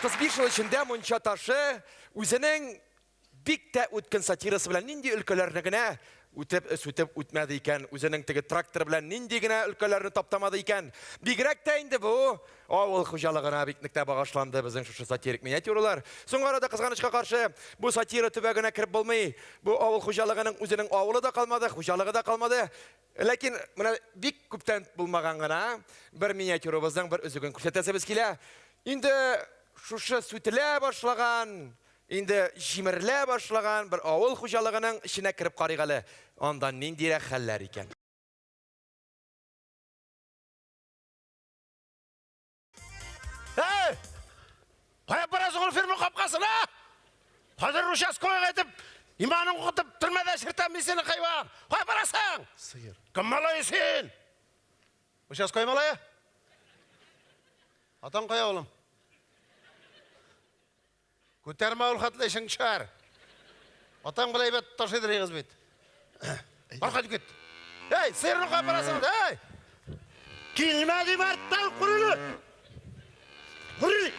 35 ел эчендә Мунча ташы үзенең бик тә үткен сатирасы белән нинди өлкәләрне генә үтеп, сүтеп үтмәде икән, үзенең теге трактор белән нинди генә өлкәләрне таптамады икән. Бигрәк тә инде бу авыл хуҗалыгына бик нык та багышланды безнең шушы сатирик миниатюралар. Соңгы арада, кызганычка каршы, бу сатира төбәгенә кереп булмый. Бу авыл хуҗалыгының үзенең авылы да калмады, хуҗалыгы да калмады. Ләкин менә бик күптән булмаган гына бер миниатюрабызның бер өзеген күрсәтәсебез килә. Инде шушы сүтелә башлаган, инде җимерелә башлаган бер авыл хуҗалыгының эченә кереп карыйк әле. Анда ниндирәк хәлләр икән? Эй! Кая барасың ул ферма капкасына? Хәзер участковыйга әйтеп, иманын укытып, төрмәдә чертәм мин сине, хайван! Кая барасың? Сыер. Кем малае син? Участковый малае? Атаң кая, улым? Күтәрмә ул хәтле эшең төшәр. Атаң белән әйбәт ташыйдыр егыз бит. Бар кайтып кит. Эй, сыерны кая барасың? Эй! Килмә дим арттан күреле. Күреле.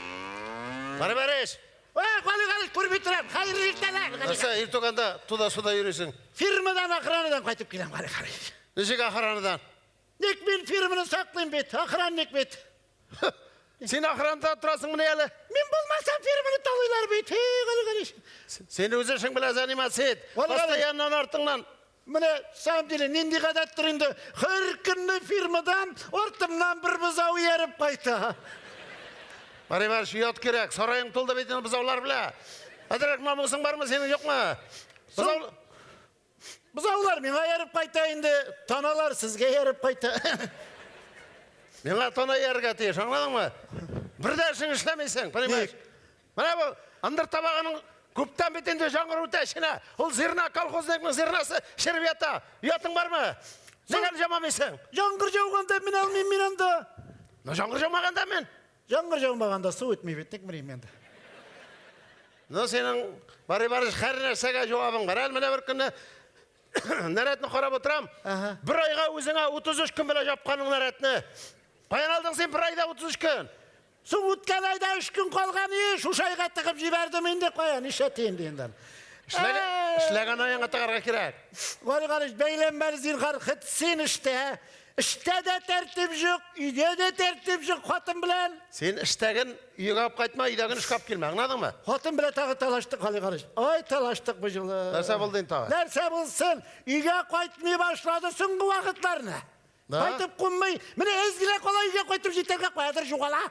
Бары барыш. Эй, Гали Гали, күрми торам. Хәерле иртәләр. Нәрсә, иртүгәндә туда-суда йөрисең? Фирмадан охранадан кайтып киләм, Гали Гали. Ничек охранадан? Ник мин фирманы саклыйм бит, охранник бит. Син охранада торасыңмыни әле? Мин булмасам фирманы талыйлар бит. Эй, Гали Гали. Син үз эшең белән заниматься ит. Постоянно артыңнан. Менә самом деле нинди гадәттер инде. Һәр көнне фирмадан артымнан бер бозау ияреп кайта. Барый бар, оят кирәк. Сараең тулды бит инде бозаулар белән. Әзрәк намусың бармы синең, юкмы? Бозау Бозаулар миңа ияреп кайта инде, таналар сезгә ияреп кайта. Миңа тана иярергә тиеш, аңладыңмы? Бер дә эшең эшләмисең, понимаешь? Менә бу ындыр табагының күптән бит инде жаңгыр үтә эченә. Ул зерна, колхозникның зернасы череп ята. Оятың бармы? Нигә әле җамамыйсың? Яңгыр яуганда мин алмыйм мин анда. Ну, яңгыр яумаганда мин. Яңгыр яумаганда су үтми бит, ник меним инде. Ну, синең Барый Барыш һәр нәрсәгә җавабың бар. Әле менә бер көнне нәрәтне карап утырам. Бер айга үзеңә 33 көн белән жапканың нәрәтне. Каян алдың син бер айда 33 көн? Соң үткән айда 3 көн калган ие, шушы айга тыгып җибәрдем инде, кая, нишләтим инде инде. Эшләгән аеңа тыгарга кирәк. Барый Барыш, бәйләнмә зинһар, хет син эштә. Эштә дә тәртип юк, өйдә дә тәртип юк хатын белән. Син эштәген өйгә алып кайтма, өйдәген эшкә алып килмә, аңладыңмы? Хатын белән тагы талаштык, Гали Галич. Ай, талаштык бу җылы. Нәрсә булды инде тагы? Нәрсә булсын? Өйгә кайтмый башлады соңгы вакытларны. Да? Кайтып кунмый. Менә әз генә кала өйгә кайтып җитәргә каядыр югала.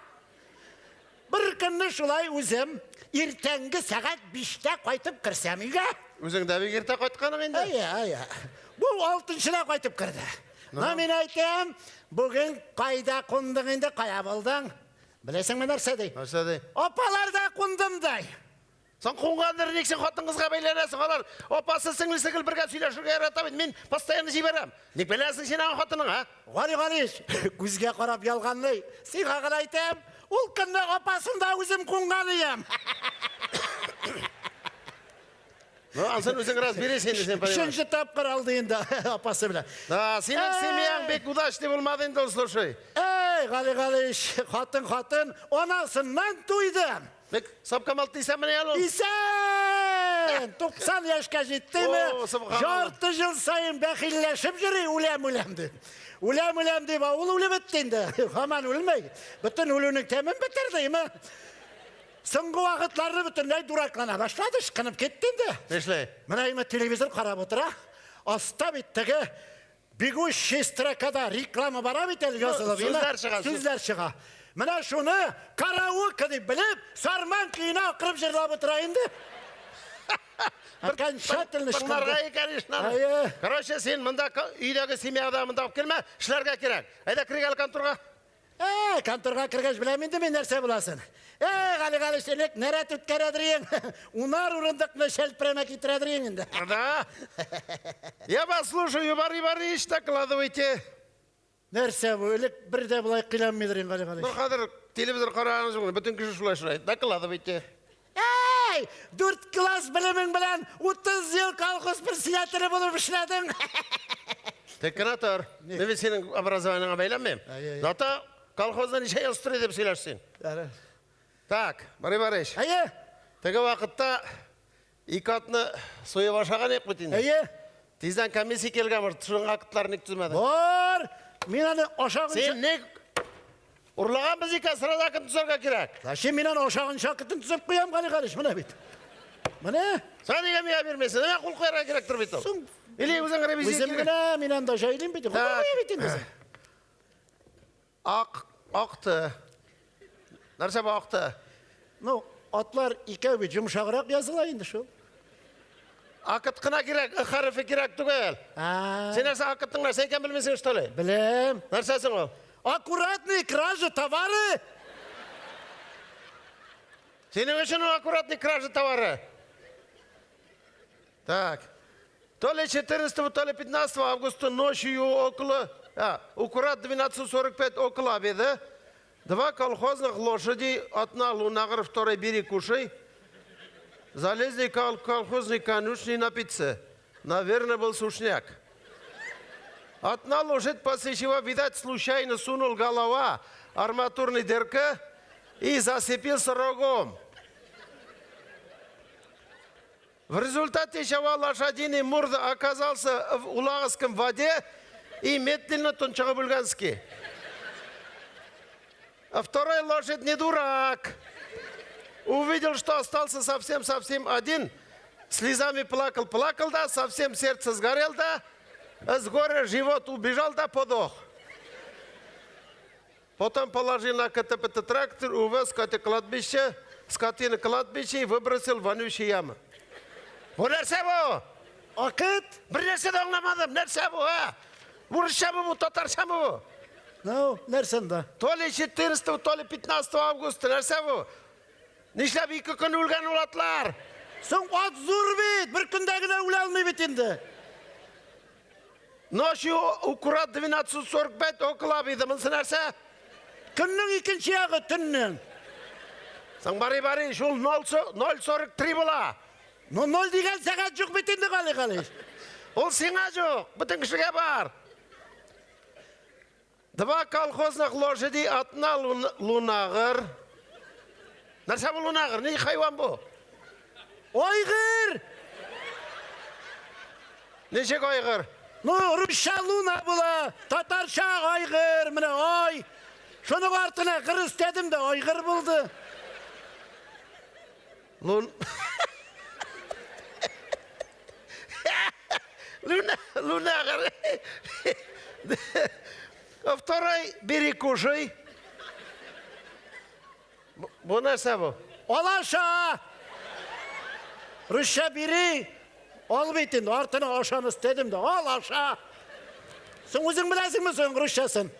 Бер көнне шулай үзем иртәнге сәгать биштә кайтып керсәм өйгә. Үзең дә бик иртә кайтканың инде. Әйе, әйе. Бу алтынчыда кайтып керде. Ну, мин әйтәм, бүген кайда кундың инде, кая булдың? Беләсеңме нәрсә ди? Нәрсә ди? Апаларда кундым ди. Соң кунгандыр, ник син хатын-кызга бәйләнәсең? Алар апасы, сеңлесе гел бергә сөйләшергә ярата бит. Мин постоянно җибәрәм. Ник бәйләнәсең син аңа хатыныңа? Гали Галич, күзгә карап ялганлый. Сиңа гына әйтәм, ул көнне апасында үзем кунган ием. Ну, ансын үзең раз бирәсең инде син, понимаешь. Өченче тапкыр алды инде апасы белән. Да, синең семьяң бик удачный булмады инде ул, слушай. Эй, Гали Галич, хатын хатын, анасыннан туйдым. Бик Сапкамал исәнмени әле ул? Исән! 90 яшькә җиттеме? О, субханалла. Ярты ел саен бәхилләшеп йөри, үләм, үләм дип. Үләм, үләм дип, ә ул үлеп бетте инде. Һаман үлмәй. Бөтен үлүнең тәмен бетерде, име? Соңгы вакытларны бөтенләй дураклана башлады, ышкынып китте инде. Нишләй? Менә име телевизор карап утыра. Аста бит теге Бегущая строкада реклама бара бит әле язылып. Сүзләр чыга. Сүзләр чыга. Менә шуны караоке дип белеп, сарман көенә акырып җырлап утыра инде. Окончательно Тыңларга икән ишнар. Короче, син монда өйдәге семьяда монда алып килмә, эшләргә кирәк. Әйдә керик әле конторга. Ә, конторга кергәч беләм инде мин нәрсә буласын. Ә, Гали Галич, элек нәрәт үткәрәдер иең. Унар урындыкны шәлперәмә китерәдер иең инде. Да. Я вас слушаю, Барый Барыич, докладывайте. Нәрсә бу? Элек бер дә болай кыйланмыйдыр иң Гали Галич. Ну, хәзер телевизор караган юк, бөтен кеше шулай шулай. Докладывайте. Әй, дүрт класс белемең белән 30 ел колхоз председателе булып эшләдең. Тик кенә тор. Мин бит синең образованиеңа бәйләнмим. Зато колхозда ничә ел строй дип сөйләш син. Так, Барый Барыч. Әйе. Теге вакытта ике атны суеп ашаган идек бит инде. Әйе. Тиздән комиссия килгән бер, шуның актларын ник төзмәдең? Бар. Мин аны ашагынча... Син ник урлаганбыз икән, сразу акт төзергә кирәк. Зачем мин аны ашагынча актын төзеп куям, Гали Галич, менә бит. Менә. Син нигә миңа бирмисең? Менә кул куярга кирәктер бит ул. Соң Или үзең ревизия Үзем генә мин анда җайлыйм бит. Так. Кул бит инде. Ак, акты. Нәрсә бу акты? Ну, атлар икәү бит йомшаграк языла инде шул. Акыт кына кирәк, ы хәрефе кирәк түгел. Син нәрсә акытның нәрсә икәнен белмисең, что ли? Беләм. Нәрсәсең ул? Аккуратный кража товары. Синең өчен ул аккуратный кража товары. Так. То ли 14, то ли 15 августа ночью около, аккурат 12:45 около обеда, два колхозных лошади, одна Лунагр, вторая Берекушей, залезли колхозный конюшни напиться. Наверное, был сушняк. Одна лошадь, после чего, видать, случайно сунул голова арматурной дырка и зацепился рогом. В результате чего лошадиный морда оказался в Улагском воде и медленно тончага-бульганский. А вторая лошадь не дурак. Увидел, что остался совсем-совсем один, слезами плакал, плакал, да, совсем сердце сгорел, да, с горя живот убежал, да, подох. Потом положил на КТП трактор, увез скотокладбище, скотины кладбище и выбросил в вонючие ямы. Бу нәрсә бу? Акыт. Бер нәрсә дә аңламадым. Нәрсә бу, а? Урысчамы бу, татарчамы бу? Ну, нәрсә анда? То ли 14, то ли 15 августа. Нәрсә бу? Нишләп 2 көн үлгән ул атлар? Соң ат зур бит, бер көндә генә үлә алмый бит инде. Ночью аккурат 12:45 около обеда. Монысы нәрсә? Көннең икенче ягы төннең. Соң Барый Барыч, шул 0:43 була. Ну, 0 дигән сәгать юк бит инде, Гали Галич. Ул сиңа юк, бөтен кешегә бар. Два колхозных лошади, одна лунагыр. Нәрсә бу лунагыр? Ни хайван бу? Айгыр! Ничек айгыр? Ну, русча луна була, татарча айгыр, менә ай. Шуның артына гыр өстәдем дә айгыр булды. Лун... Луна, лунагыр. Второй бери кушай. Бу нәрсә бу? Алаша! Русча бери. Ал бит инде, артына ашаны өстәдем дә, ал аша. Соң үзең беләсеңме соң русчасын?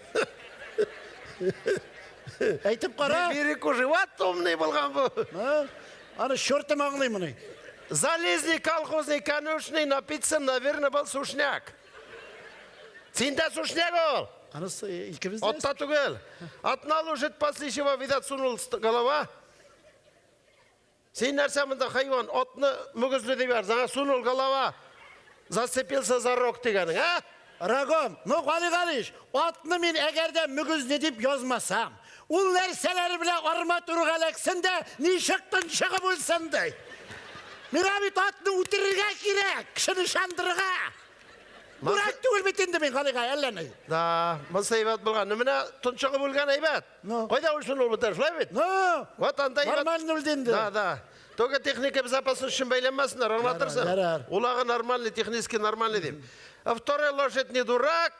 Әйтеп кара. Бери кушай. Вот умный булган бу. Аны чертым аңлый моны. Залезли колхозный конюшный напиться, наверное, был сушняк. Синдә сушняк ул. Анысы икебез дә. Атта түгел. Атна лошадь после чего, видать, сунул голова. Син нәрсә монда хайван, атны мөгезле дип ярсаң, сунул голова. Зацепился за рог дигәнең, а? Рогом. Ну, Гали Галич, атны мин әгәр дә мөгезле дип язмасам, ул нәрсәләр белән арматурга эләксен дә, ничек тончыгып үлсен ди. Миңа бит атны үтерергә кирәк, кешене ышандырырга. Дурак түгел бит инде мин, Галига, әллә ни. Да, монысы әйбәт булган. Ну, менә тончыгып үлгән әйбәт. Ну. Кайда үлсен ул бетер, шулай бит? Ну, Вот анда әйбәт. нормально үлде инде. Да, да. Только техника безопасности өчен бәйләнмәсеннәр, аңлатырсың. Ярар, ярар. Улагы нормальный, технически нормальный дип. А вторая лошадь не дурак.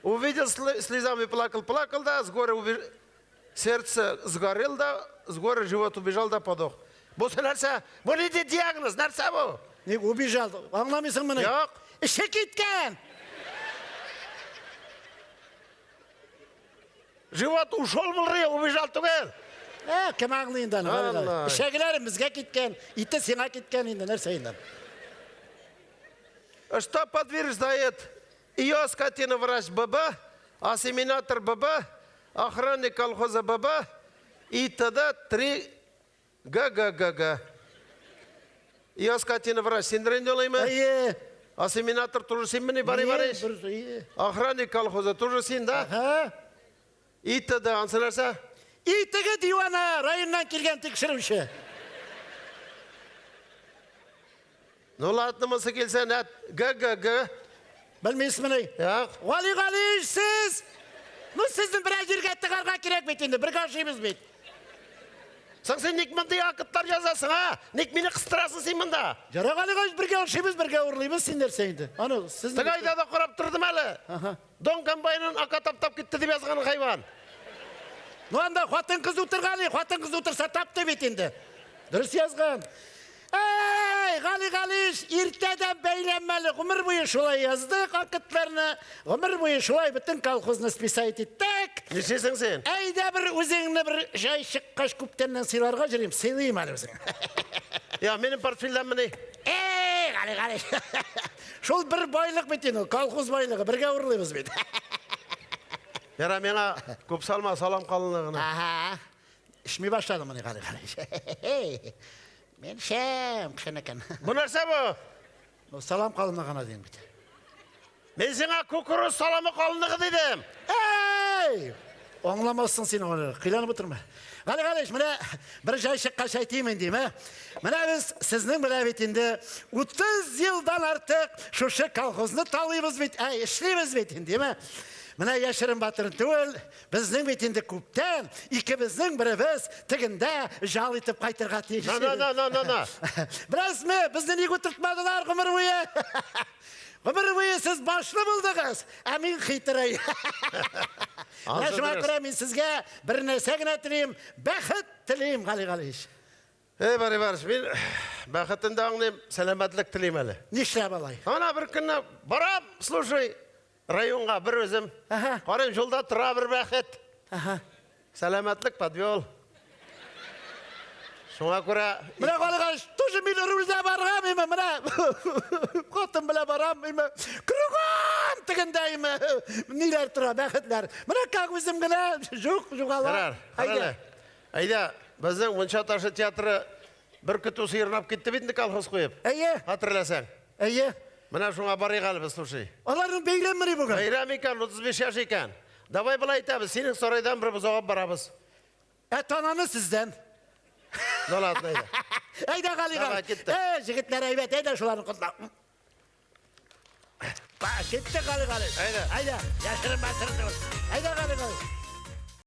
Увидел, слезами плакал, плакал, да, с горя сердце сгорел, да, с горя живот убежал, да, подох. Бу нәрсә? Бу нинди диагноз? Нәрсә бу? Ник убежал? Аңламыйсың моны? Юк. Эше киткән. Живот ушел булыр, убежал түгел. Кем аңлый инде аны? Алла. Эшәгеләрем безгә киткән, ите сиңа киткән инде, нәрсә инде? Что подтверждает ее скотина врач ББ, осеменатор ББ, охранник колхоза ББ и т.д. 3 ГГГГ. Ее скотина врач синдром делаем. Әйе. Осеменатор тоже син Барый Барыч. Әйе. Охранник колхоза тоже син, да? Ага. И т.д. Ансы нәрсә? И теге дивана районнан килгән тикшерүче. Ну ладно, монысы килсә, нәт Г Г Г. Белмисезмени? Юк. Гали Галиевич, сез! Ну, сезне берәр җиргә тыгарга кирәк бит инде, бергә ашыйбыз бит. Соң син ник мондый актлар язасың, а? Ник мине кыстырасың син монда? Ярар, Гали Галиевич, бергә ашыйбыз, бергә урлыйбыз, син нәрсә инде? Аны, сез... Теге айда да карап тордым әле. Дон комбайнын ака таптап китте дип язган хайван. Ну анда хатын-кыз утырган, хатын-кыз утырса тапты бит инде. Дөрес язган. Эй, Гали Галиш, иртәдән бәйләнмәле, гомер буе шулай яздык актларны, гомер буе шулай бөтен колхозны списать иттек. Нишлисең син? Әйдә бер үзеңне бер җай чыккач күптәннән сыйларга йөрим, сыйлыйм әле үзеңне. Я, минем портфельдәнмени? Эй, Гали Галиш. Шул бер байлык бит инде, колхоз байлыгы, бергә урлыйбыз бит. Яра, миңа күп салма, салам калынлыгына. Ага. Эчми башладым моны, Гали Галиш. Мин эчәм, кешенекен. Бу нәрсә бу? Ну, салам калынлыгына дим бит. Мин сиңа кукуруз саламы калынлыгы дидем. Эй! Аңламассың син аны, кыйланып утырма. Гали Галиш, менә бер җай чыккач әйтим инде, ә? Менә без сезнең белән бит инде 30 елдан артык шушы колхозны талыйбыз бит, әй, эшлибез бит инде, ә? Менә яшерен батырын түгел, безнең бит инде күптән икебезнең беребез тегендә жал итеп кайтырга тиеш. На, на, на, на, на, на. Беләсезме, безне ник утыртмадылар гомер буе? Гомер буе сез башлы булдыгыз, ә мин хитрый. Менә шуңа күрә мин сезгә бер нәрсә генә телим, бәхет телим, Гали Галиевич. Эй, Бари Барыч, мин бәхетен дә аңлыйм, сәламәтлек телим әле. Нишләп алай? Ана бер көнне барам, слушай, районга бер үзем. Карыйм, юлда тора бер бәхет. Сәламәтлек подвел. Шуңа күрә... Менә Галигач, тоже мин рульдә барган име, менә хатын белән барам име. Кругом тегендә име. Ниләр тора, бәхетләр. Менә как үзем генә юк, югала. Ярар, карале. Әйдә, безнең Мунча ташы театры бер көтү сыернап китте бит инде колхоз куеп. Әйе. Хәтерләсәң. Әйе. Менә шуңа барыйк әле без, слушай. Аларның бәйрәммени бүген? Бәйрәм икән, 35 яшь икән. Давай болай итәбез, синең сарайдан бер бозау алып барабыз. Ә тананы сездән. Ну ладно, әйдә. Әйдә, Гали, Давай, Гали. киттек. Э, җегетләр әйбәт, әйдә шуларны котла. Ба, киттек, Гали, Гали. Әйдә. Әйдә, яшерен батырын түгел. Әйдә, Гали, Гали.